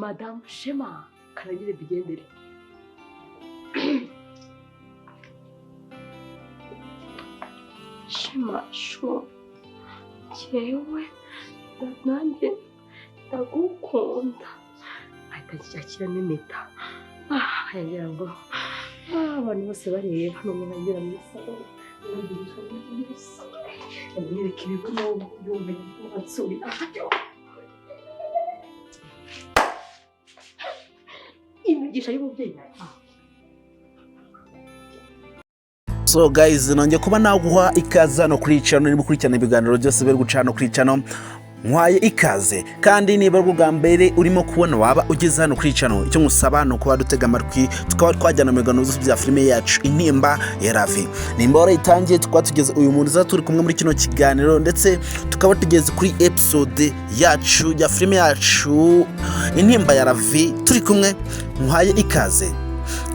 Madamu Shema karangire bigendere. Shema shu, njyewe nanjye ndagukunda. Ahita ashyiramo impeta, yagira ngo abantu bose bareba, none nagera muri salo amwereka ibibuno yumva ansubira imigisha y'umubyeyi. So guys, nongeye kuba naguha ikaze hano kuri channel. Niba ukurikirana ibiganiro byose biri guca hano kuri channel, nkwaye ikaze. Kandi niba ari ubwa mbere urimo kubona waba ugeze hano kuri channel, icyo ngusaba ni ukuba dutega amatwi, tukaba twajyana mu biganiro byose bya filime yacu Intimba ya Ravi. Nimba warayitangiye, tukaba tugeze uyu muntu uza turi kumwe muri kino kiganiro, ndetse tukaba tugeze kuri episode yacu ya filime yacu Intimba ya Ravi turi kumwe, nkwaye ikaze.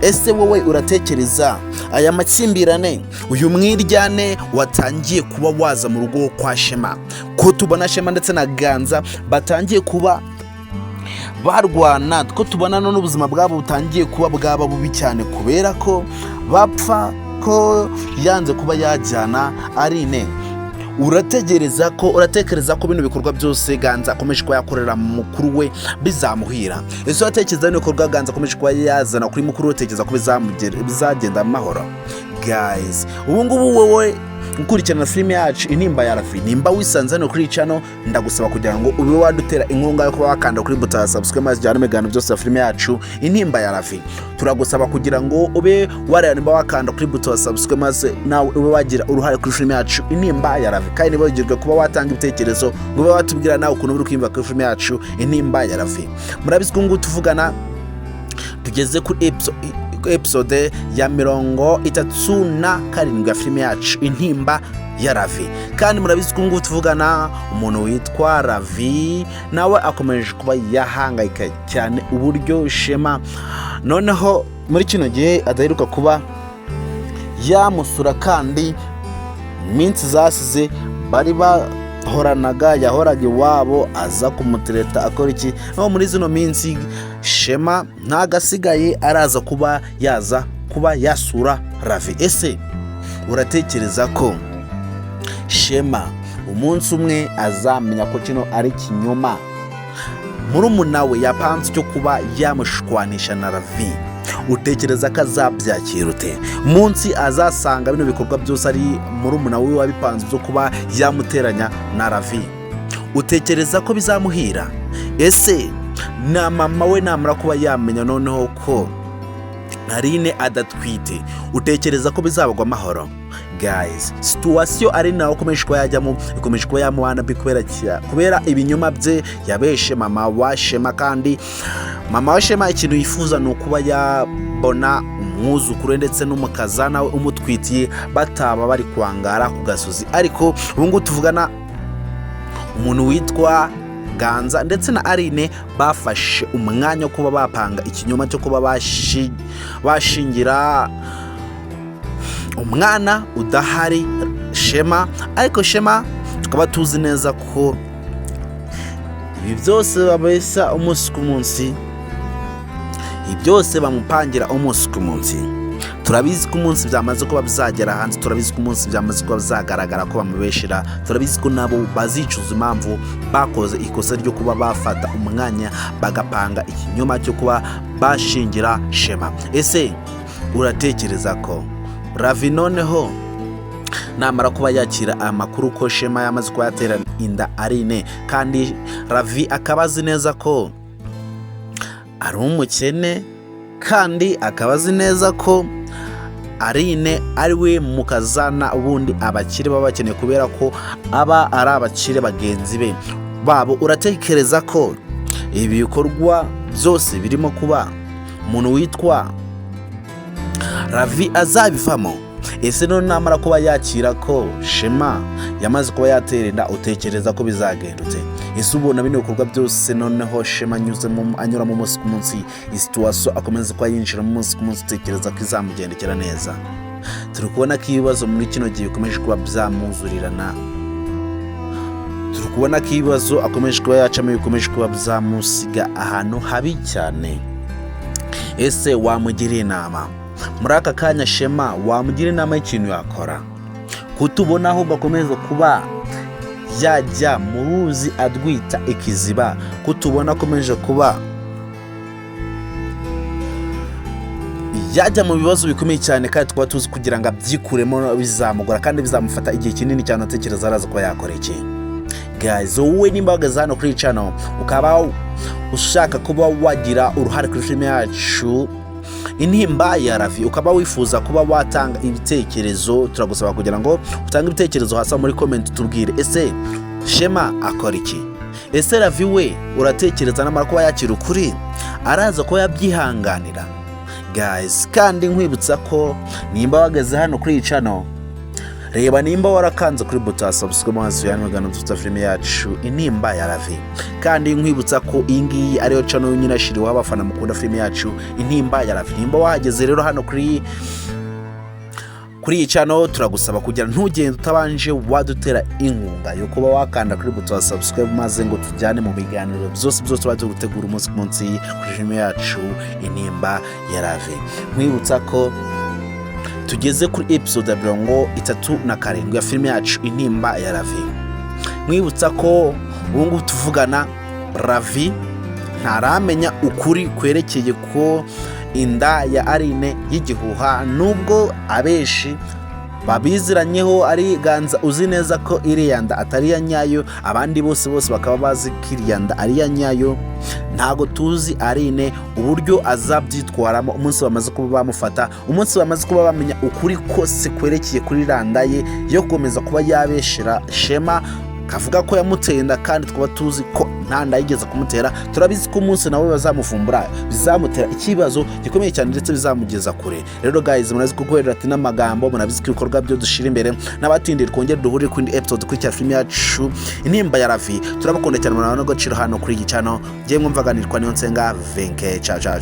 Ese wowe uratekereza aya makimbirane, uyu mwiryane watangiye kuba waza mu rugo kwa Shema, ko tubona Shema ndetse na Ganza batangiye kuba barwana, ko tubona none ubuzima bwabo butangiye kuba bwaba bubi cyane kubera ko bapfa ko yanze kuba yajyana Aline, urategereza ko uratekereza ko bino bikorwa byose Ganza akomeje kuba yakorera mukuru we bizamuhira? Ese uratekereza bino bikorwa Ganza akomeje kuba yazana kuri mukuru we, utekereza ko bizagenda amahoro? Guys, ubu ngubu wowe ukurikirana filime yacu Intimba ya Rafi, nimba wisanze hano kuri channel, ndagusaba kugira ngo ube wadutera inkunga yo kuba wakanda kuri buto ya subscribe, maze ujyane ibiganiro byose ya filime yacu Intimba ya Rafi. Turagusaba kugira ngo ube wareba nimba wakanda kuri buto ya subscribe, maze nawe ube wagira uruhare kuri filime yacu Intimba ya Rafi. Kandi ntibagirwe kuba watanga ibitekerezo ngo ube watubwira nawe ukuntu uri kwiyumva kuri filime yacu Intimba ya Rafi. Murabizi ko ngubu tuvugana tugeze kuri episode ya 37 ya filime yacu Intimba ya Ravi. Kandi murabizi ko ngubu tuvugana umuntu witwa Ravi nawe akomeje kuba yahangayika cyane uburyo Shema noneho muri kino gihe adaheruka kuba yamusura, kandi iminsi zasize bari bahoranaga, yahoraga iwabo aza kumutereta akora iki. Naho muri zino minsi Shema ntagasigaye araza kuba yaza kuba yasura Ravi. Ese uratekereza ko Shema umunsi umwe azamenya ko kino ari ikinyoma murumuna we yapanze cyo kuba yamushwanisha na Ravi? Utekereza ko azabyakira ute munsi azasanga bino bikorwa byose ari murumuna we wabipanze byo kuba yamuteranya na Ravi? Utekereza ko bizamuhira? Ese na mama we namara kuba yamenya noneho ko Aline adatwite, utekereza ko bizabagwa amahoro? Guys, situation Aline nawe akomeje kuba yajyamo ikomeje kuba yamuhana mbi kubera ibinyoma bye yabeshe mama wa Shema. Kandi mama wa Shema ikintu yifuza ni ukuba yabona umwuzukuru we ndetse n'umukazana we umutwitiye bataba bari kwangara ku gasozi. Ariko ubu ngubu tuvugana umuntu witwa Ganza ndetse na Aline bafashe umwanya wo kuba bapanga ikinyoma cyo kuba bashingira umwana udahari Shema. Ariko Shema tukaba tuzi neza ko ibi byose babeshya umunsi ku munsi, ibi byose bamupangira umunsi ku munsi, turabizi ko umunsi byamaze kuba bizagera hanze, turabizi ko umunsi byamaze kuba bizagaragara ko bamubeshera, turabizi ko nabo bazicuza impamvu bakoze ikosa ryo kuba bafata umwanya bagapanga ikinyoma cyo kuba bashingira Shema. Ese uratekereza ko Ravi noneho namara kuba yakira amakuru ko Shema yamaze kuba yatera inda Aline, kandi Ravi akaba azi neza ko ari umukene, kandi akaba azi neza ko Aline ari we mukazana ubundi abakire baba bakeneye kubera ko aba ari abakire bagenzi be babo, uratekereza ko ibi bikorwa byose birimo kuba umuntu witwa Ravi azabivamo? Ese none namara kuba yakira ko Shema yamaze kuba yatera inda, utekereza ko bizagendutse? Ese ubona bino bikorwa byose noneho Shema anyuzemo, anyuramo umunsi ku munsi, situation akomeza kuba yinjiramo umunsi ku munsi, utekereza ko izamugendekera neza? Turi kubona ko ibibazo muri kino gihe bikomeje kuba byamuzurirana. Turi Kubona ko ibibazo akomeje kuba yacamo bikomeje kuba byamusiga ahantu habi cyane. Ese wamugira inama muri aka kanya? Shema, wamugira inama y'ikintu yakora, kutubona ahubwo akomeza kuba yajya mu ruzi adwita ikiziba, kutubona akomeje kuba yajya mu bibazo bikomeye cyane, kandi tukaba tuzi kugira ngo abyikuremo bizamugora kandi bizamufata igihe kinini cyane? Atekereza araza kuba yakora iki? Guys, wowe nimba wageze hano kuri channel, ukaba ushaka kuba wagira uruhare kuri filime yacu Intimba ya Ravi, ukaba wifuza kuba watanga ibitekerezo, turagusaba kugira ngo utange ibitekerezo hasi muri comment. Tubwire: ese Shema akora iki? Ese Ravi we uratekereza namara kuba yakira ukuri araza kuba yabyihanganira? Guys, kandi nkwibutsa ko nimba wageze hano kuri iyi channel, reba nimba warakanze kuri buto ya subscribe maze uyane magana tuta filime yacu Intimba ya Ravi. Kandi nkwibutsa ko iyi ngiyi ariyo channel yonyine yashyiriweho abafana mukunda filime yacu Intimba ya Ravi. Nimba wahageze rero hano kuri iyi channel, turagusaba kugira ntugende utabanje wadutera inkunga yo kuba wakanda kuri buto ya subscribe, maze ngo tujyane mu biganiro byose byose tuba turi gutegura umunsi ku munsi kuri filime yacu Intimba ya Ravi. Nkwibutsa ko tugeze kuri episode ya 37 ya filime yacu Intimba ya Ravi. Mwibutsa ko ubu ngubu tuvugana Ravi ntaramenya ukuri kwerekeye ko inda ya Aline y'igihuha, nubwo abenshi babiziranyeho ari Ganza uzi neza ko iriya nda atari iya nyayo, abandi bose bose bakaba bazi ko iriya nda ari iya nyayo. Ntabwo tuzi Aline uburyo azabyitwaramo umunsi bamaze kuba bamufata, umunsi bamaze kuba bamenya ukuri kose kwerekeye kuri randa ye yo gukomeza kuba yabeshera Shema kavuga ko yamuteye inda, kandi tukaba tuzi ko nta nda yigeze kumutera. Turabizi ko umunsi nawe bazamuvumbura bizamutera ikibazo gikomeye cyane, ndetse bizamugeza kure. Rero guys, murazi ko guhera ati n'amagambo, murabizi ko ibikorwa byo dushira imbere. N'abatindira, twongere duhurire ku indi episode ikurikira filime yacu Intimba ya Ravi. Turabakunda cyane, murabona agaciro hano kuri iyi channel. Ngiye mwumvaganirwa niyo nsenga Venke. Ciao ciao.